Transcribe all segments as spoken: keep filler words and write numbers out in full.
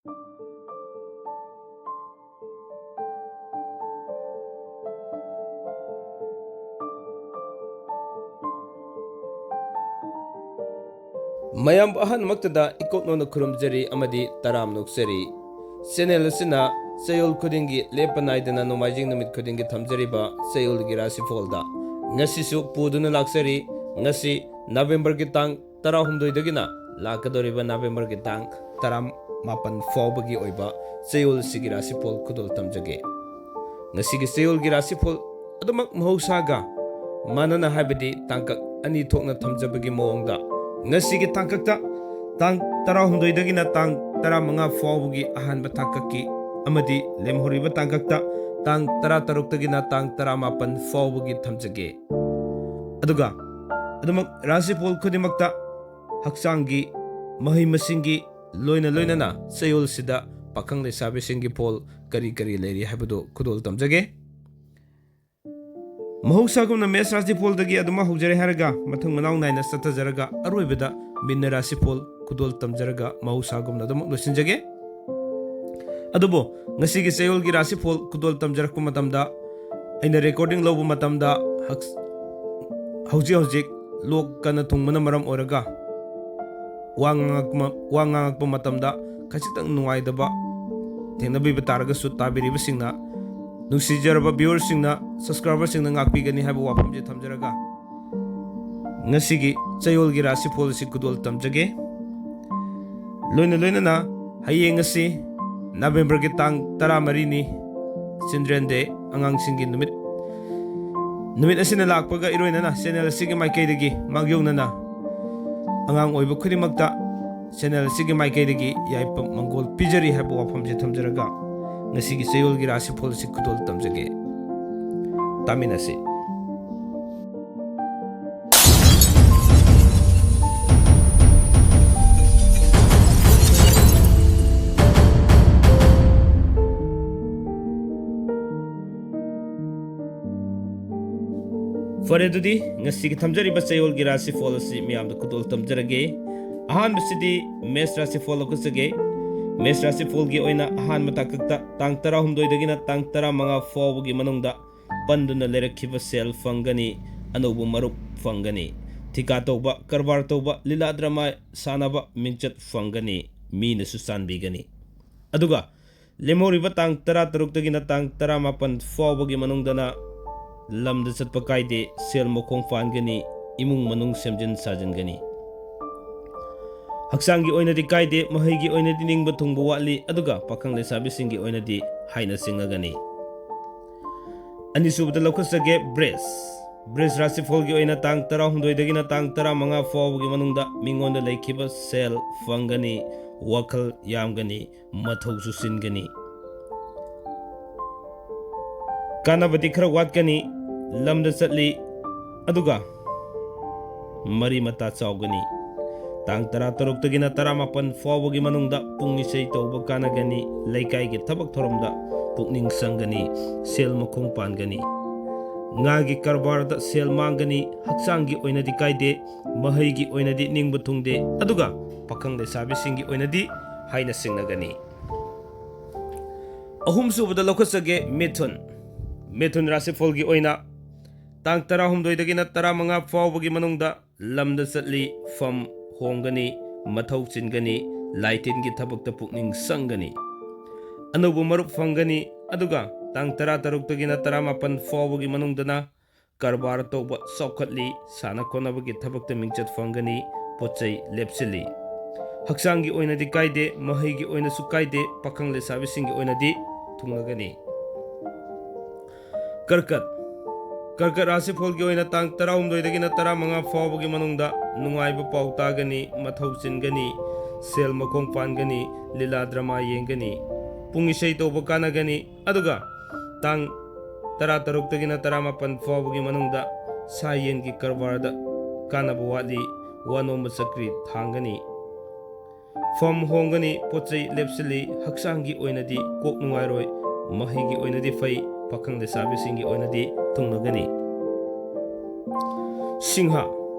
ꯃꯌꯥꯝ ꯑꯍꯟꯃꯛꯇꯗ ꯏꯀꯣꯛꯅꯣꯅ ꯈꯨꯔꯨꯝꯖꯔꯤ ꯑꯃꯗꯤ ꯇꯔꯥꯝ ꯅꯣꯛꯆꯔꯤ꯫ ꯆꯦꯅꯦꯜ ꯑꯁꯤꯅ ꯆꯌꯣꯜ ꯈꯨꯗꯤꯡꯒꯤ ꯂꯦꯞꯄ ꯅꯥꯏꯗꯅ ꯅꯣꯡꯃꯥꯏꯖꯤꯡ ꯅꯨꯃꯤꯠ ꯈꯨꯗꯤꯡꯒꯤ ꯊꯝꯖꯔꯤꯕ ꯆꯌꯣꯜꯒꯤ ꯔꯥꯁꯤꯐꯣꯜꯗ ꯉꯁꯤꯁꯨ ꯄꯨꯗꯨꯅ ꯂꯥꯛꯆꯔꯤ꯫ ꯉꯁꯤ ꯅꯕꯦꯝꯕꯔꯒꯤ ꯇꯥꯡ ꯇꯔꯥꯍꯨꯝꯗꯣꯏꯗꯒꯤꯅ ꯂꯥꯛꯀꯗꯧꯔꯤꯕ ꯅꯕꯦꯝꯕꯔꯒꯤ ꯇꯥꯡ ꯇꯔꯥꯃꯥꯄꯟ ꯐꯥꯎꯕꯒꯤ ꯑꯣꯏꯕ ꯆꯌꯣꯜꯁꯤꯒꯤ ꯔꯥꯁꯤꯐꯣꯜ ꯈꯨꯗꯣꯜ ꯇꯝꯖꯒꯦ꯫ ꯉꯁꯤꯒꯤ ꯆꯌꯣꯜꯒꯤ ꯔꯥꯁꯤꯐꯣꯜ ꯑꯗꯨꯃꯛ ꯃꯍꯧꯁꯥꯒ ꯃꯥꯟꯅꯅ, ꯍꯥꯏꯕꯗꯤ ꯇꯥꯡꯀꯛ ꯑꯅꯤ ꯊꯣꯛꯅ ꯊꯝꯖꯕꯒꯤ ꯃꯑꯣꯡꯗ, ꯉꯁꯤꯒꯤ ꯇꯥꯡꯀꯛꯇ ꯇꯥꯡ ꯇꯔꯥꯍꯨꯝꯗꯣꯏꯗꯒꯤꯅ ꯇꯥꯡ ꯇꯔꯥꯃꯉꯥ ꯐꯥꯎꯕꯒꯤ ꯑꯍꯥꯟꯕ ꯇꯥꯡꯀꯛꯀꯤ ꯑꯃꯗꯤ ꯂꯦꯝꯍꯧꯔꯤꯕ ꯇꯥꯡꯀꯛꯇ ꯇꯥꯡ ꯇꯔꯥꯇꯔꯨꯛꯇꯒꯤꯅ ꯇꯥꯡ ꯇꯔꯥꯃꯥꯄꯟ ꯐꯥꯎꯕꯒꯤ ꯊꯝꯖꯒꯦ꯫ ꯑꯗꯨꯒ ꯑꯗꯨꯃꯛ ꯔꯥꯁꯤꯐꯣꯜ ꯈꯨꯗꯤꯡꯃꯛꯇ ꯍꯛꯆꯥꯡꯒꯤ, ꯃꯍꯩ ꯃꯁꯤꯡꯒꯤ, ꯂꯣꯏꯅ ꯂꯣꯏꯅꯅ ꯆꯌꯣꯜꯁꯤꯗ ꯄꯥꯈꯪ ꯂꯩꯁꯥꯕꯤꯁꯤꯡꯒꯤ ꯐꯣꯜ ꯀꯔꯤ ꯀꯔꯤ ꯂꯩꯔꯤ ꯍꯥꯏꯕꯗꯨ ꯈꯨꯗꯣꯜ ꯇꯝꯖꯒꯦ꯫ ꯃꯍꯧꯁꯥꯒꯨꯝꯅ ꯃꯦꯁ ꯔꯥꯁꯤꯐꯣꯜꯗꯒꯤ ꯑꯗꯨꯃꯛ ꯍꯧꯖꯔꯦ ꯍꯥꯏꯔꯒ ꯃꯊꯪ ꯃꯅꯥꯎ ꯅꯥꯏꯅ ꯆꯠꯊꯖꯔꯒ ꯑꯔꯣꯏꯕꯗ ꯃꯤꯟꯅ ꯔꯥꯁꯤꯐꯣꯜ ꯈꯨꯗꯣꯜ ꯇꯝꯖꯔꯒ ꯃꯍꯧꯁꯥꯒꯨꯝꯅ ꯑꯗꯨꯃꯛ ꯂꯣꯏꯁꯤꯟꯖꯒꯦ꯫ ꯑꯗꯨꯕꯨ ꯉꯁꯤꯒꯤ ꯆꯌꯣꯜꯒꯤ ꯔꯥꯁꯤꯐꯣꯜ ꯈꯨꯗꯣꯜ ꯇꯝꯖꯔꯛꯄ ꯃꯇꯝꯗ ꯑꯩꯅ ꯔꯦꯀꯣꯔꯗꯤꯡ ꯂꯧꯕ ꯃꯇꯝꯗ ꯍꯛ-, ꯍꯧꯖꯤꯛ ꯍꯧꯖꯤꯛ ꯂꯣꯛ ꯀꯟꯅ ꯊꯨꯡꯕꯅ ꯃꯔꯝ ꯑꯣꯏꯔꯒ ꯋꯥ ꯉꯥꯡꯉꯛꯄ, ꯋꯥ ꯉꯥꯡꯉꯛꯄ ꯃꯇꯝꯗ ꯈꯖꯤꯛꯇꯪ ꯅꯨꯡꯉꯥꯏꯇꯕ ꯊꯦꯡꯅꯕꯤꯕ ꯇꯥꯔꯒꯁꯨ ꯇꯥꯕꯤꯔꯤꯕꯁꯤꯡꯅ, ꯅꯨꯡꯁꯤꯖꯔꯕ ꯚ꯭ꯌꯨꯋꯔꯁꯤꯡꯅ, ꯁꯕꯁꯀ꯭ꯔꯥꯏꯕꯔꯁꯤꯡꯅ ꯉꯥꯛꯄꯤꯒꯅꯤ ꯍꯥꯏꯕ ꯋꯥꯐꯝꯁꯦ ꯊꯝꯖꯔꯒ ꯉꯁꯤꯒꯤ ꯆꯌꯣꯜꯒꯤ ꯔꯥꯁꯤꯐꯣꯜ ꯑꯁꯤ ꯈꯨꯗꯣꯜ ꯇꯝꯖꯒꯦ꯫ ꯂꯣꯏꯅ ꯂꯣꯏꯅꯅ ꯍꯌꯦꯡ ꯑꯁꯤ ꯅꯕꯦꯝꯕꯔꯒꯤ ꯇꯥꯡ ꯇꯔꯥꯃꯔꯤꯅꯤ, ꯆꯤꯜꯗ꯭ꯔꯦꯟ ꯗꯦ, ꯑꯉꯥꯡꯁꯤꯡꯒꯤ ꯅꯨꯃꯤꯠ꯫ ꯅꯨꯃꯤꯠ ꯑꯁꯤꯅ ꯂꯥꯛꯄꯒ ꯏꯔꯣꯏꯅꯅ ꯆꯦꯅꯦꯜ ꯑꯁꯤꯒꯤ ꯃꯥꯏꯀꯩꯗꯒꯤ ꯃꯥꯡꯌꯣꯛꯅꯅ ꯑꯉꯥꯡ ꯑꯣꯏꯕ ꯈꯨꯗꯤꯡꯃꯛꯇ ꯆꯦꯅꯦꯜ ꯑꯁꯤꯒꯤ ꯃꯥꯏꯀꯩꯗꯒꯤ ꯌꯥꯏꯐ ꯃꯪꯒꯣꯜ ꯄꯤꯖꯔꯤ ꯍꯥꯏꯕ ꯋꯥꯐꯝꯁꯦ ꯊꯝꯖꯔꯒ ꯉꯁꯤꯒꯤ ꯆꯌꯣꯜꯒꯤ ꯔꯥꯁꯤꯐꯣꯜ ꯑꯁꯤ ꯈꯨꯗꯣꯜ ꯇꯝꯖꯒꯦ꯫ ꯇꯥꯃꯤꯟꯅꯁꯤ꯫ ꯐꯔꯦ, ꯑꯗꯨꯗꯤ ꯉꯁꯤꯒꯤ ꯊꯝꯖꯔꯤꯕ ꯆꯌꯣꯜꯒꯤ ꯔꯥꯁꯤꯐꯣꯜ ꯑꯁꯤ ꯃꯤꯌꯥꯝꯗ ꯈꯨꯗꯣꯜ ꯇꯝꯖꯔꯒꯦ꯫ ꯑꯍꯥꯟꯕꯁꯤꯗꯤ ꯃꯦꯁ ꯔꯥꯁꯤꯐꯣꯜ ꯂꯧꯈꯠꯆꯒꯦ꯫ ꯃꯦꯁ ꯔꯥꯁꯤꯐꯣꯜꯒꯤ ꯑꯣꯏꯅ ꯑꯍꯥꯟꯕ ꯇꯥꯡꯀꯛꯇ ꯇꯥꯡ ꯇꯔꯥꯍꯨꯝꯗꯣꯏꯗꯒꯤꯅ ꯇꯥꯡ ꯇꯔꯥꯃꯉꯥ ꯐꯥꯎꯕꯒꯤ ꯃꯅꯨꯡꯗ ꯄꯟꯗꯨꯅ ꯂꯩꯔꯛꯈꯤꯕ ꯁꯦꯜ ꯐꯪꯒꯅꯤ, ꯑꯅꯧꯕ ꯃꯔꯨꯞ ꯐꯪꯒꯅꯤ, ꯊꯤꯀꯥ ꯇꯧꯕ, ꯀꯔꯕꯥꯔ ꯇꯧꯕ, ꯂꯤꯂꯥ ꯗ꯭ꯔꯃꯥ ꯁꯥꯟꯅꯕ ꯃꯤꯡꯆꯠ ꯐꯪꯒꯅꯤ, ꯃꯤꯅꯁꯨ ꯆꯥꯟꯕꯤꯒꯅꯤ꯫ ꯑꯗꯨꯒ ꯂꯦꯝꯍꯧꯔꯤꯕ ꯇꯥꯡ ꯇꯔꯥꯇꯔꯨꯛꯇꯒꯤꯅ ꯇꯥꯡ ꯇꯔꯥꯃꯥꯄꯟ ꯐꯥꯎꯕꯒꯤ ꯃꯅꯨꯡꯗꯅ ꯂꯝꯗ ꯆꯠꯄ ꯀꯥꯏꯗꯦ, ꯁꯦꯜ ꯃꯈꯣꯡ ꯄꯥꯟꯒꯅꯤ, ꯏꯃꯨꯡ ꯃꯅꯨꯡ ꯁꯦꯝꯖꯤꯟ ꯁꯥꯖꯤꯟꯒꯅꯤ꯫ ꯍꯛꯆꯥꯡꯒꯤ ꯑꯣꯏꯅꯗꯤ ꯀꯥꯏꯗꯦ, ꯃꯍꯩꯒꯤ ꯑꯣꯏꯅꯗꯤ ꯅꯤꯡꯕ ꯊꯨꯡꯕ ꯋꯥꯠꯂꯤ, ꯑꯗꯨꯒ ꯄꯥꯈꯪ ꯂꯩꯁꯥꯕꯤꯁꯤꯡꯒꯤ ꯑꯣꯏꯅꯗꯤ ꯍꯥꯏꯅ ꯁꯤꯡꯉꯒꯅꯤ꯫ ꯑꯅꯤꯁꯨꯕꯗ ꯂꯧꯈꯠꯆꯒꯦ ꯕ꯭ꯔꯦꯁ꯫ ꯕ꯭ꯔꯦꯁ ꯔꯥꯁꯤꯐꯣꯜꯒꯤ ꯑꯣꯏꯅ ꯇꯥꯡ ꯇꯔꯥꯍꯨꯝꯗꯣꯏꯗꯒꯤꯅ ꯇꯥꯡ ꯇꯔꯥꯃꯉꯥ ꯐꯥꯎꯕꯒꯤ ꯃꯅꯨꯡꯗ ꯃꯤꯉꯣꯟꯗ ꯂꯩꯈꯤꯕ ꯁꯦꯜ ꯐꯪꯒꯅꯤ, ꯋꯥꯈꯜ ꯌꯥꯝꯒꯅꯤ, ꯃꯊꯧꯁꯨ ꯆꯤꯟꯒꯅꯤ꯫ ꯀꯥꯟꯅꯕꯗꯤ ꯈꯔ ꯋꯥꯠꯀꯅꯤ, ꯂꯝꯗ ꯆꯠꯂꯤ, ꯑꯗꯨꯒ ꯃꯔꯤ ꯃꯇꯥ ꯆꯥꯎꯒꯅꯤ꯫ ꯇꯥꯡ ꯇꯔꯥꯇꯔꯨꯛꯇꯒꯤꯅ ꯇꯔꯥꯃꯥꯄꯟ ꯐꯥꯎꯕꯒꯤ ꯃꯅꯨꯡꯗ ꯄꯨꯡ ꯏꯁꯩ ꯇꯧꯕ ꯀꯥꯟꯅꯒꯅꯤ, ꯂꯩꯀꯥꯏꯒꯤ ꯊꯕꯛ ꯊꯧꯔꯝꯗ ꯄꯨꯛꯅꯤꯡ ꯆꯪꯒꯅꯤ, ꯁꯦꯜ ꯃꯈꯣꯡ ꯄꯥꯟꯒꯅꯤ꯫ ꯉꯥꯒꯤ ꯀꯔꯕꯥꯔꯗ ꯁꯦꯜ ꯃꯥꯡꯒꯅꯤ, ꯍꯛꯆꯥꯡꯒꯤ ꯑꯣꯏꯅꯗꯤ ꯀꯥꯏꯗꯦ, ꯃꯍꯩꯒꯤ ꯑꯣꯏꯅꯗꯤ ꯅꯤꯡꯕ ꯊꯨꯡꯗꯦ, ꯑꯗꯨꯒ ꯄꯥꯈꯪ ꯂꯩꯁꯥꯕꯤꯁꯤꯡꯒꯤ ꯑꯣꯏꯅꯗꯤ ꯍꯥꯏꯅ ꯁꯤꯡꯅꯒꯅꯤ꯫ ꯑꯍꯨꯝꯁꯨꯕꯗ ꯂꯧꯈꯠꯆꯒꯦ ꯃꯤꯊꯨꯟ꯫ ꯃꯤꯊꯨꯟ ꯔꯥꯁꯤꯐꯣꯜꯒꯤ ꯑꯣꯏꯅ ꯇꯥꯡ ꯇꯔꯥꯍꯨꯝꯗꯣꯏꯗꯒꯤꯅ ꯇꯔꯥꯃꯉꯥ ꯐꯥꯎꯕꯒꯤ ꯃꯅꯨꯡꯗ ꯂꯝꯗ ꯆꯠꯂꯤ, ꯐꯝ ꯍꯣꯡꯒꯅꯤ, ꯃꯊꯧ ꯆꯤꯟꯒꯅꯤ, ꯂꯥꯏꯇꯤꯟꯒꯤ ꯊꯕꯛꯇ ꯄꯨꯛꯅꯤꯡ ꯆꯪꯒꯅꯤ꯫ ꯑꯅꯧꯕ ꯃꯔꯨꯞ ꯐꯪꯒꯅꯤ, ꯑꯗꯨꯒ ꯇꯥꯡ ꯇꯔꯥꯇꯔꯨꯛꯇꯒꯤꯅ ꯇꯔꯥꯃꯥꯄꯟ ꯐꯥꯎꯕꯒꯤ ꯃꯅꯨꯡꯗꯅ ꯀꯔꯕꯥꯔ ꯇꯧꯕ ꯆꯥꯎꯈꯠꯂꯤ, ꯁꯥꯟꯅ ꯈꯣꯠꯅꯕꯒꯤ ꯊꯕꯛꯇ ꯃꯤꯡꯆꯠ ꯐꯪꯒꯅꯤ, ꯄꯣꯠ ꯆꯩ ꯂꯦꯞꯁꯤꯜꯂꯤ꯫ ꯍꯛꯆꯥꯡꯒꯤ ꯑꯣꯏꯅꯗꯤ ꯀꯥꯏꯗꯦ, ꯃꯍꯩꯒꯤ ꯑꯣꯏꯅꯁꯨ ꯀꯥꯏꯗꯦ, ꯄꯥꯈꯪ ꯂꯩꯁꯥꯕꯤꯁꯤꯡꯒꯤ ꯑꯣꯏꯅꯗꯤ ꯊꯨꯡꯅꯒꯅꯤ꯫ ꯀꯔꯀꯠ꯫ ꯀꯔꯀꯠ ꯔꯥꯁꯤꯐꯣꯜꯒꯤ ꯑꯣꯏꯅ ꯇꯥꯡ ꯇꯔꯥꯍꯨꯝꯗꯣꯏꯗꯒꯤꯅ ꯇꯔꯥꯃꯉꯥ ꯐꯥꯎꯕꯒꯤ ꯃꯅꯨꯡꯗ ꯅꯨꯡꯉꯥꯏꯕ ꯄꯥꯎ ꯇꯥꯒꯅꯤ, ꯃꯊꯧ ꯆꯤꯟꯒꯅꯤ, ꯁꯦꯜ ꯃꯈꯣꯡ ꯄꯥꯟꯒꯅꯤ, ꯂꯤꯂꯥ ꯗ꯭ꯔꯃꯥ ꯌꯦꯡꯒꯅꯤ, ꯄꯨꯡ ꯏꯁꯩ ꯇꯧꯕ ꯀꯥꯟꯅꯒꯅꯤ, ꯑꯗꯨꯒ ꯇꯥꯡ ꯇꯔꯥꯇꯔꯨꯛꯇꯒꯤꯅ ꯇꯔꯥꯃꯥꯄꯟ ꯐꯥꯎꯕꯒꯤ ꯃꯅꯨꯡꯗ ꯁꯥ ꯌꯦꯟꯒꯤ ꯀꯔꯕꯥꯔꯗ ꯀꯥꯟꯅꯕ ꯋꯥꯠꯂꯤ, ꯋꯥ ꯅꯣꯝꯕ ꯆꯀ꯭ꯔꯤ ꯊꯥꯡꯒꯅꯤ, ꯐꯝ ꯍꯣꯡꯒꯅꯤ, ꯄꯣꯠ ꯆꯩ ꯂꯦꯞꯁꯤꯜꯂꯤ, ꯍꯛꯆꯥꯡꯒꯤ ꯑꯣꯏꯅꯗꯤ ꯀꯣꯛ ꯅꯨꯡꯉꯥꯏꯔꯣꯏ, ꯃꯍꯩꯒꯤ ꯑꯣꯏꯅꯗꯤ ꯐꯩ, ꯄꯥꯈꯪ ꯂꯩꯁꯥꯕꯤꯁꯤꯡꯒꯤ ꯑꯣꯏꯅꯗꯤ ꯊꯨꯡꯅꯒꯅꯤ꯫ ꯁꯤꯡꯍ꯫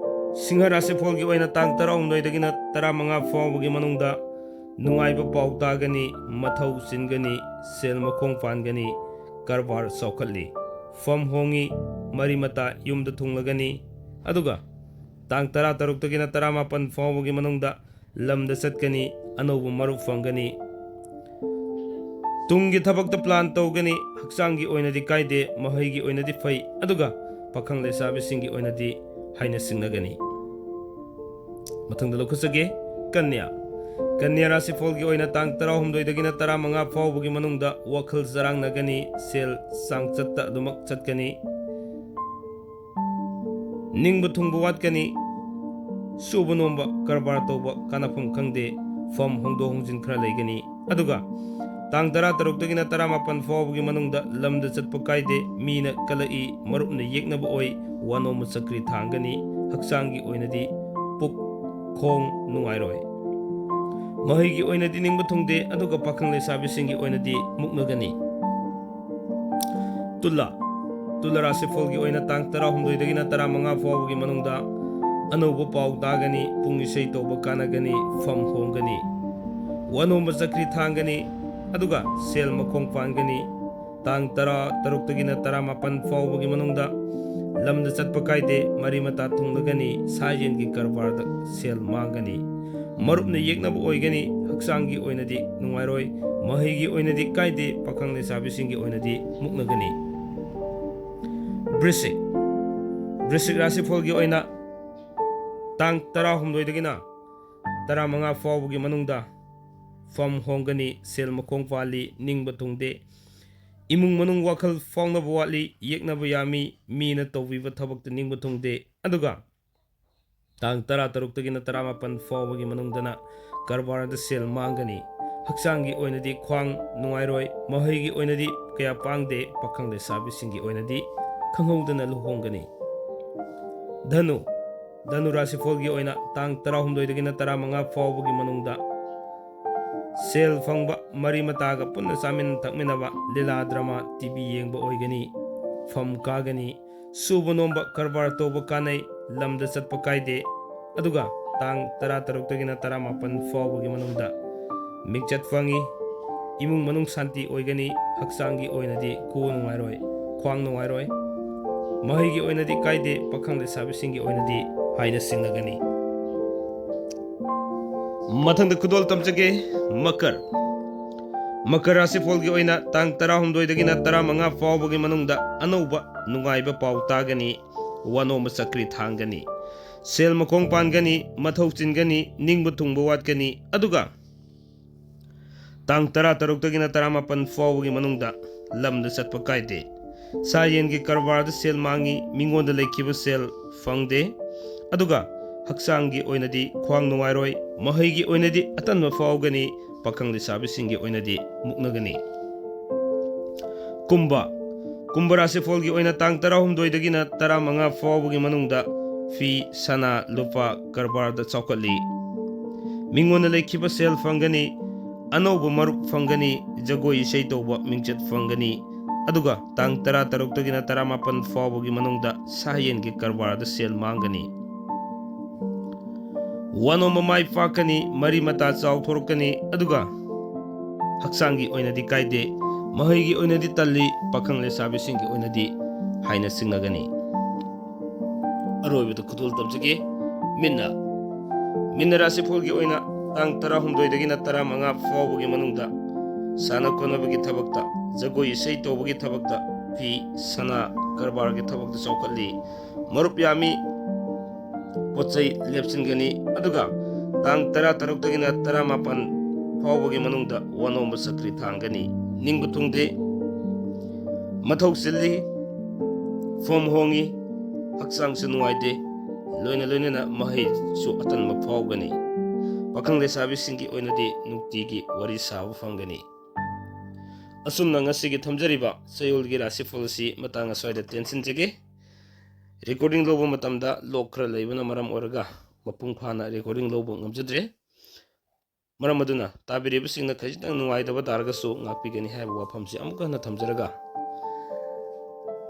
ꯁꯤꯡꯍ ꯔꯥꯁꯤꯐꯣꯜꯒꯤ ꯑꯣꯏꯅ ꯇꯥꯡ ꯇꯔꯥꯍꯨꯝꯗꯣꯏꯗꯒꯤꯅ ꯇꯔꯥꯃꯉꯥ ꯐꯥꯎꯕꯒꯤ ꯃꯅꯨꯡꯗ ꯅꯨꯡꯉꯥꯏꯕ ꯄꯥꯎ ꯇꯥꯒꯅꯤ, ꯃꯊꯧ ꯆꯤꯟꯒꯅꯤ, ꯁꯦꯜ ꯃꯈꯣꯡ ꯄꯥꯟꯒꯅꯤ, ꯀꯔꯕꯥꯔ ꯆꯥꯎꯈꯠꯂꯤ, ꯐꯝ ꯍꯣꯡꯉꯤ, ꯃꯔꯤ ꯃꯇꯥ ꯌꯨꯝꯗ ꯊꯨꯡꯂꯒꯅꯤ꯫ ꯑꯗꯨꯒ ꯇꯥꯡ ꯇꯔꯥ ꯇꯔꯨꯛꯇꯒꯤꯅ ꯇꯔꯥꯃꯥꯄꯟ ꯐꯥꯎꯕꯒꯤ ꯃꯅꯨꯡꯗ ꯂꯝꯗ ꯆꯠꯀꯅꯤ, ꯑꯅꯧꯕ ꯃꯔꯨꯞ ꯐꯪꯒꯅꯤ, ꯇꯨꯡꯒꯤ ꯊꯕꯛꯇ ꯄ꯭ꯂꯥꯟ ꯇꯧꯒꯅꯤ, ꯍꯛꯆꯥꯡꯒꯤ ꯑꯣꯏꯅꯗꯤ ꯀꯥꯏꯗꯦ, ꯃꯍꯩꯒꯤ ꯑꯣꯏꯅꯗꯤ ꯐꯩ, ꯑꯗꯨꯒ ꯄꯥꯈꯪ ꯂꯩꯁꯥꯕꯤꯁꯤꯡꯒꯤ ꯑꯣꯏꯅꯗꯤ ꯍꯥꯏꯅ ꯁꯤꯡꯅꯒꯅꯤ꯫ ꯃꯊꯪꯗ ꯂꯧꯈꯠꯆꯒꯦ, ꯀꯟꯌꯥ꯫ ꯀꯟꯌꯥ ꯔꯥꯁꯤꯐꯣꯜꯒꯤ ꯑꯣꯏꯅ ꯇꯥꯡ ꯇꯔꯥꯍꯨꯝꯗꯣꯏꯗꯒꯤꯅ ꯇꯔꯥꯃꯉꯥ ꯐꯥꯎꯕꯒꯤ ꯃꯅꯨꯡꯗ ꯋꯥꯈꯜ ꯆꯔꯥꯡꯅꯒꯅꯤ, ꯁꯦꯜ ꯆꯥꯡꯆꯠꯇ ꯑꯗꯨꯃꯛ ꯆꯠꯀꯅꯤ, ꯅꯤꯡꯕ ꯊꯨꯡꯕ ꯋꯥꯠꯀꯅꯤ, ꯁꯨꯕ ꯅꯣꯝꯕ, ꯀꯔꯕꯥꯔ ꯇꯧꯕ, ꯀꯥꯟꯅꯐꯝ ꯈꯪꯗꯦ, ꯐꯝ ꯍꯣꯡꯗꯣꯛ ꯍꯣꯡꯖꯤꯟ ꯈꯔ ꯂꯩꯒꯅꯤ꯫ ꯑꯗꯨꯒ ꯇꯥꯡ ꯇꯔꯥ ꯇꯔꯨꯛꯇꯒꯤꯅ ꯇꯔꯥꯃꯥꯄꯟ ꯐꯥꯎꯕꯒꯤ ꯃꯅꯨꯡꯗ ꯂꯝꯗ ꯆꯠꯄ ꯀꯥꯏꯗꯦ, ꯃꯤꯅ ꯀꯂꯛꯏ, ꯃꯔꯨꯞꯅ ꯌꯦꯛꯅꯕ ꯑꯣꯏ, ꯋꯥꯅꯣꯝꯕ ꯆꯀ꯭ꯔꯤ ꯊꯥꯡꯒꯅꯤ, ꯍꯛꯆꯥꯡꯒꯤ ꯑꯣꯏꯅꯗꯤ ꯄꯨꯛ ꯈꯣꯡ ꯅꯨꯡꯉꯥꯏꯔꯣꯏ, ꯃꯍꯩꯒꯤ ꯑꯣꯏꯅꯗꯤ ꯅꯤꯡꯕ ꯊꯨꯡꯗꯦ, ꯑꯗꯨꯒ ꯄꯥꯈꯪ ꯂꯩꯁꯥꯕꯤꯁꯤꯡꯒꯤ ꯑꯣꯏꯅꯗꯤ ꯃꯨꯛꯅꯒꯅꯤ꯫ ꯇꯨꯂꯥ꯫ ꯇꯨꯂꯥ ꯔꯥꯁꯤꯐꯣꯜꯒꯤ ꯑꯣꯏꯅ ꯇꯥꯡ ꯇꯔꯥꯍꯨꯝꯗꯣꯏꯗꯒꯤꯅ ꯇꯔꯥꯃꯉꯥ ꯐꯥꯎꯕꯒꯤ ꯃꯅꯨꯡꯗ ꯑꯅꯧꯕ ꯄꯥꯎ ꯇꯥꯒꯅꯤ, ꯄꯨꯡ ꯏꯁꯩ ꯇꯧꯕ ꯀꯥꯟꯅꯒꯅꯤ, ꯐꯝ ꯍꯣꯡꯒꯅꯤ, ꯋꯥꯅꯣꯝꯕ ꯆꯀ꯭ꯔꯤ ꯊꯥꯡꯒꯅꯤ, ꯑꯗꯨꯒ ꯁꯦꯜ ꯃꯈꯣꯡ ꯄꯥꯟꯒꯅꯤ꯫ ꯇꯥꯡ ꯇꯔꯥ ꯇꯔꯨꯛꯇꯒꯤꯅ ꯇꯔꯥꯃꯥꯄꯟ ꯐꯥꯎꯕꯒꯤ ꯃꯅꯨꯡꯗ ꯂꯝꯗ ꯆꯠꯄ ꯀꯥꯏꯗꯦ, ꯃꯔꯤ ꯃꯇꯥ ꯊꯨꯡꯂꯒꯅꯤ, ꯁꯥ ꯌꯦꯟꯒꯤ ꯀꯔꯕꯥꯔꯗ ꯁꯦꯜ ꯃꯥꯡꯒꯅꯤ, ꯃꯔꯨꯞꯅ ꯌꯦꯛꯅꯕ ꯑꯣꯏꯒꯅꯤ, ꯍꯛꯆꯥꯡꯒꯤ ꯑꯣꯏꯅꯗꯤ ꯅꯨꯡꯉꯥꯏꯔꯣꯏ, ꯃꯍꯩꯒꯤ ꯑꯣꯏꯅꯗꯤ ꯀꯥꯏꯗꯦ, ꯄꯥꯈꯪ ꯂꯩꯁꯥꯕꯤꯁꯤꯡꯒꯤ ꯑꯣꯏꯅꯗꯤ ꯃꯨꯛꯅꯒꯅꯤ꯫ ꯕ꯭ꯔꯤꯁꯤꯛ꯫ ꯕ꯭ꯔꯤꯁꯤꯛ ꯔꯥꯁꯤꯐꯣꯜꯒꯤ ꯑꯣꯏꯅ ꯇꯥꯡ ꯇꯔꯥꯍꯨꯝꯗꯣꯏꯗꯒꯤꯅ ꯇꯔꯥꯃꯉꯥ ꯐꯥꯎꯕꯒꯤ ꯃꯅꯨꯡꯗ ꯐꯝ ꯍꯣꯡꯒꯅꯤ, ꯁꯦꯜ ꯃꯈꯣꯡ ꯄꯥꯜꯂꯤ, ꯅꯤꯡꯕ ꯊꯨꯡꯗꯦ, ꯏꯃꯨꯡ ꯃꯅꯨꯡ ꯋꯥꯈꯜ ꯐꯥꯎꯅꯕ ꯋꯥꯠꯂꯤ, ꯌꯦꯛꯅꯕ ꯌꯥꯝꯃꯤ, ꯃꯤꯅ ꯇꯧꯕꯤꯕ ꯊꯕꯛꯇ ꯅꯤꯡꯕ ꯊꯨꯡꯗꯦ꯫ ꯑꯗꯨꯒ ꯇꯥꯡ ꯇꯔꯥ ꯇꯔꯨꯛꯇꯒꯤꯅ ꯇꯔꯥꯃꯥꯄꯟ ꯐꯥꯎꯕꯒꯤ ꯃꯅꯨꯡꯗꯅ ꯀꯔꯕꯥꯔꯗ ꯁꯦꯜ ꯃꯥꯡꯒꯅꯤ, ꯍꯛꯆꯥꯡꯒꯤ ꯑꯣꯏꯅꯗꯤ ꯈ꯭ꯋꯥꯡ ꯅꯨꯡꯉꯥꯏꯔꯣꯏ, ꯃꯍꯩꯒꯤ ꯑꯣꯏꯅꯗꯤ ꯀꯌꯥ ꯄꯥꯡꯗꯦ, ꯄꯥꯈꯪ ꯂꯩꯁꯥꯕꯤꯁꯤꯡꯒꯤ ꯑꯣꯏꯅꯗꯤ ꯈꯪꯍꯧꯗꯅ ꯂꯨꯍꯣꯡꯒꯅꯤ꯫ ꯙꯅꯨ꯫ ꯙꯅꯨ ꯔꯥꯁꯤꯐꯣꯜꯒꯤ ꯑꯣꯏꯅ ꯇꯥꯡ ꯇꯔꯥꯍꯨꯝꯗꯣꯏꯗꯒꯤꯅ ꯇꯔꯥꯃꯉꯥ ꯐꯥꯎꯕꯒꯤ ꯃꯅꯨꯡꯗ ꯁꯦꯜ ꯐꯪꯕ, ꯃꯔꯤ ꯃꯇꯥꯒ ꯄꯨꯟꯅ ꯆꯥꯃꯤꯟ ꯊꯛꯃꯤꯟꯅꯕ, ꯂꯤꯂꯥ ꯗ꯭ꯔꯃꯥ, ꯇꯤ ꯚꯤ ꯌꯦꯡꯕ ꯑꯣꯏꯒꯅꯤ, ꯐꯝ ꯀꯥꯒꯅꯤ, ꯁꯨꯕ ꯅꯣꯝꯕ, ꯀꯔꯕꯥꯔ ꯇꯧꯕ ꯀꯥꯟꯅꯩ, ꯂꯝꯗ ꯆꯠꯄ ꯀꯥꯏꯗꯦ꯫ ꯑꯗꯨꯒ ꯇꯥꯡ ꯇꯔꯥ ꯇꯔꯨꯛꯇꯒꯤꯅ ꯇꯔꯥꯃꯥꯄꯟ ꯐꯥꯎꯕꯒꯤ ꯃꯅꯨꯡꯗ ꯃꯤꯡꯆꯠ ꯐꯪꯉꯤ꯫ ꯏꯃꯨꯡ ꯃꯅꯨꯡ ꯁꯥꯟꯇꯤ ꯑꯣꯏꯒꯅꯤ꯫ ꯍꯛꯆꯥꯡꯒꯤ ꯑꯣꯏꯅꯗꯤ ꯀꯨ ꯅꯨꯡꯉꯥꯏꯔꯣꯏ, ꯈ꯭ꯋꯥꯡ ꯅꯨꯡꯉꯥꯏꯔꯣꯏ꯫ ꯃꯍꯩꯒꯤ ꯑꯣꯏꯅꯗꯤ ꯀꯥꯏꯗꯦ, ꯄꯥꯈꯪ ꯂꯩꯁꯥꯕꯤꯁꯤꯡꯒꯤ ꯑꯣꯏꯅꯗꯤ ꯍꯥꯏꯅ ꯁꯤꯡꯅꯒꯅꯤ꯫ ꯃꯊꯪꯗ ꯈꯨꯗꯣꯜ ꯇꯝꯖꯒꯦ, ꯃꯀꯔ꯫ ꯃꯀꯔ ꯔꯥꯁꯤꯐꯣꯜꯒꯤ ꯑꯣꯏꯅ ꯇꯥꯡ ꯇꯔꯥꯍꯨꯝꯗꯣꯏꯗꯒꯤꯅ ꯇꯔꯥꯃꯉꯥ ꯐꯥꯎꯕꯒꯤ ꯃꯅꯨꯡꯗ ꯑꯅꯧꯕ ꯅꯨꯡꯉꯥꯏꯕ ꯄꯥꯎ ꯇꯥꯒꯅꯤ, ꯋꯥꯅꯣꯝꯕ ꯆꯀ꯭ꯔꯤ ꯊꯥꯡꯒꯅꯤ, ꯁꯦꯜ ꯃꯈꯣꯡ ꯄꯥꯟꯒꯅꯤ, ꯃꯊꯧ ꯆꯤꯟꯒꯅꯤ, ꯅꯤꯡꯕ ꯊꯨꯡꯕ ꯋꯥꯠꯀꯅꯤ꯫ ꯑꯗꯨꯒ ꯇꯥꯡ ꯇꯔꯥ ꯇꯔꯨꯛꯇꯒꯤꯅ ꯇꯔꯥꯃꯥꯄꯟ ꯐꯥꯎꯕꯒꯤ ꯃꯅꯨꯡꯗ ꯂꯝꯗ ꯆꯠꯄ ꯀꯥꯏꯗꯦ꯫ ꯁꯥ ꯌꯦꯟꯒꯤ ꯀꯔꯕꯥꯔꯗ ꯁꯦꯜ ꯃꯥꯡꯉꯤ, ꯃꯤꯉꯣꯟꯗ ꯂꯩꯈꯤꯕ ꯁꯦꯜ ꯐꯪꯗꯦ꯫ ꯑꯗꯨꯒ ꯍꯛꯆꯥꯡꯒꯤ ꯑꯣꯏꯅꯗꯤ ꯈ꯭ꯋꯥꯡ ꯅꯨꯡꯉꯥꯏꯔꯣꯏ, ꯃꯍꯩꯒꯤ ꯑꯣꯏꯅꯗꯤ ꯑꯇꯟꯕ ꯐꯥꯎꯒꯅꯤ, ꯄꯥꯈꯪ ꯂꯩꯁꯥꯕꯤꯁꯤꯡꯒꯤ ꯑꯣꯏꯅꯗꯤ ꯃꯨꯛꯅꯒꯅꯤ꯫ ꯀꯨꯝꯕ꯫ ꯀꯨꯝꯕ ꯔꯥꯁꯤꯐꯣꯜꯒꯤ ꯑꯣꯏꯅ ꯇꯥꯡ ꯇꯔꯥꯍꯨꯝꯗꯣꯏꯗꯒꯤꯅ ꯇꯔꯥꯃꯉꯥ ꯐꯥꯎꯕꯒꯤ ꯃꯅꯨꯡꯗ ꯐꯤ, ꯁꯅꯥ, ꯂꯨꯄꯥ ꯀꯔꯕꯥꯔꯗ ꯆꯥꯎꯈꯠꯂꯤ꯫ ꯃꯤꯉꯣꯟꯗ ꯂꯩꯈꯤꯕ ꯁꯦꯜ ꯐꯪꯒꯅꯤ, ꯑꯅꯧꯕ ꯃꯔꯨꯞ ꯐꯪꯒꯅꯤ, ꯖꯒꯣꯏ ꯏꯁꯩ ꯇꯧꯕ ꯃꯤꯡꯆꯠ ꯐꯪꯒꯅꯤ꯫ ꯑꯗꯨꯒ ꯇꯥꯡ ꯇꯔꯥ ꯇꯔꯨꯛꯇꯒꯤꯅ ꯇꯔꯥꯃꯥꯄꯟ ꯐꯥꯎꯕꯒꯤ ꯃꯅꯨꯡꯗ ꯁꯥ ꯌꯦꯟꯒꯤ ꯀꯔꯕꯥꯔꯗ ꯁꯦꯜ ꯃꯥꯡꯒꯅꯤ꯫ ꯋꯥꯅꯣꯝꯕ ꯃꯥꯏ ꯄꯥꯛꯀꯅꯤ, ꯃꯔꯤ ꯃꯇꯥ ꯆꯥꯎꯊꯣꯔꯛꯀꯅꯤ꯫ ꯑꯗꯨꯒ ꯍꯛꯆꯥꯡꯒꯤ ꯑꯣꯏꯅꯗꯤ ꯀꯥꯏꯗꯦ, ꯃꯍꯩꯒꯤ ꯑꯣꯏꯅꯗꯤ ꯇꯜꯂꯤ, ꯄꯥꯈꯪ ꯂꯩꯁꯥꯕꯤꯁꯤꯡꯒꯤ ꯑꯣꯏꯅꯗꯤ ꯍꯥꯏꯅ ꯁꯤꯡꯅꯒꯅꯤ꯫ ꯑꯔꯣꯏꯕꯗ ꯈꯨꯗꯣꯜ ꯇꯝꯖꯒꯦ, ꯃꯤꯟꯅ꯫ ꯃꯤꯟꯅ ꯔꯥꯁꯤꯐꯣꯜꯒꯤ ꯑꯣꯏꯅ ꯇꯥꯡ ꯇꯔꯥꯍꯨꯝꯗꯣꯏꯗꯒꯤꯅ ꯇꯔꯥꯃꯉꯥ ꯐꯥꯎꯕꯒꯤ ꯃꯅꯨꯡꯗ ꯁꯥꯟꯅ ꯈꯣꯠꯅꯕꯒꯤ ꯊꯕꯛꯇ, ꯖꯒꯣꯏ ꯏꯁꯩ ꯇꯧꯕꯒꯤ ꯊꯕꯛꯇ, ꯐꯤ, ꯁꯅꯥ, ꯀꯔꯕꯥꯔꯒꯤ ꯊꯕꯛꯇ ꯆꯥꯎꯈꯠꯂꯤ꯫ ꯃꯔꯨꯞ ꯌꯥꯝꯃꯤ, ꯄꯣꯠ ꯆꯩ ꯂꯦꯞꯁꯤꯟꯒꯅꯤ꯫ ꯑꯗꯨꯒ ꯇꯥꯡ ꯇꯔꯥ ꯇꯔꯨꯛꯇꯒꯤꯅ ꯇꯔꯥꯃꯥꯄꯟ ꯐꯥꯎꯕꯒꯤ ꯃꯅꯨꯡꯗ ꯋꯥꯅꯣꯝꯕ ꯆꯀ꯭ꯔꯤ ꯊꯥꯡꯒꯅꯤ꯫ ꯅꯤꯡꯕ ꯊꯨꯡꯗꯦ, ꯃꯊꯧ ꯆꯤꯜꯂꯤ, ꯐꯣꯝ ꯍꯣꯡꯉꯤ, ꯍꯛꯆꯥꯡꯁꯨ ꯅꯨꯡꯉꯥꯏꯇꯦ, ꯂꯣꯏꯅ ꯂꯣꯏꯅꯅ ꯃꯍꯩꯁꯨ ꯑꯇꯟꯕ ꯐꯥꯎꯒꯅꯤ꯫ ꯄꯥꯈꯪ ꯂꯩꯁꯥꯕꯤꯁꯤꯡꯒꯤ ꯑꯣꯏꯅꯗꯤ ꯅꯨꯡꯇꯤꯒꯤ ꯋꯥꯔꯤ ꯁꯥꯕ ꯐꯪꯒꯅꯤ꯫ ꯑꯁꯨꯝꯅ ꯉꯁꯤꯒꯤ ꯊꯝꯖꯔꯤꯕ ꯆꯌꯣꯜꯒꯤ ꯔꯥꯁꯤꯐꯜ ꯑꯁꯤ ꯃꯇꯥꯡ ꯑꯁ꯭ꯋꯥꯏꯗ ꯇꯦꯟꯁꯤꯟꯖꯒꯦ꯫ ꯔꯦꯀꯣꯔꯗꯤꯡ ꯂꯧꯕ ꯃꯇꯝꯗ ꯂꯣꯛ ꯈꯔ ꯂꯩꯕꯅ ꯃꯔꯝ ꯑꯣꯏꯔꯒ ꯃꯄꯨꯡ ꯐꯥꯅ ꯔꯦꯀꯣꯔꯗꯤꯡ ꯂꯧꯕ ꯉꯝꯖꯗ꯭ꯔꯦ꯫ ꯃꯔꯝ ꯑꯗꯨꯅ ꯇꯥꯕꯤꯔꯤꯕꯁꯤꯡꯅ ꯈꯖꯤꯛꯇꯪ ꯅꯨꯡꯉꯥꯏꯇꯕ ꯇꯥꯔꯒꯁꯨ ꯉꯥꯛꯄꯤꯒꯅꯤ ꯍꯥꯏꯕ ꯋꯥꯐꯝꯁꯤ ꯑꯃꯨꯛꯀ ꯍꯟꯅ ꯊꯝꯖꯔꯒ,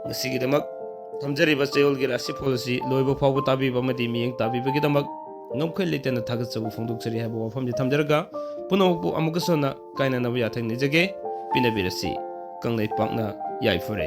ꯉꯁꯤꯒꯤꯗꯃꯛ ꯊꯝꯖꯔꯤꯕ ꯆꯌꯣꯜꯒꯤ ꯔꯥꯁꯤꯐꯣꯜ ꯑꯁꯤ ꯂꯣꯏꯕ ꯐꯥꯎꯕ ꯇꯥꯕꯤꯕ ꯑꯃꯗꯤ ꯃꯤꯠꯌꯦꯡ ꯇꯥꯕꯤꯕꯒꯤꯗꯃꯛ ꯉꯝꯈꯩ ꯂꯩꯇꯅ ꯊꯥꯒꯠꯆꯕ ꯐꯣꯡꯗꯣꯛꯆꯔꯤ ꯍꯥꯏꯕ ꯋꯥꯐꯝꯁꯤ ꯊꯝꯖꯔꯒ, ꯄꯨꯝꯅꯃꯛꯄꯨ ꯑꯃꯨꯛꯀꯁꯨ ꯍꯟꯅ ꯀꯥꯏꯅꯅꯕ ꯌꯥꯊꯪ ꯅꯤꯖꯒꯦ꯫ ꯄꯤꯅꯕꯤꯔꯁꯤ꯫ ꯀꯪꯂꯩꯄꯥꯛꯅ ꯌꯥꯏꯐꯔꯦ꯫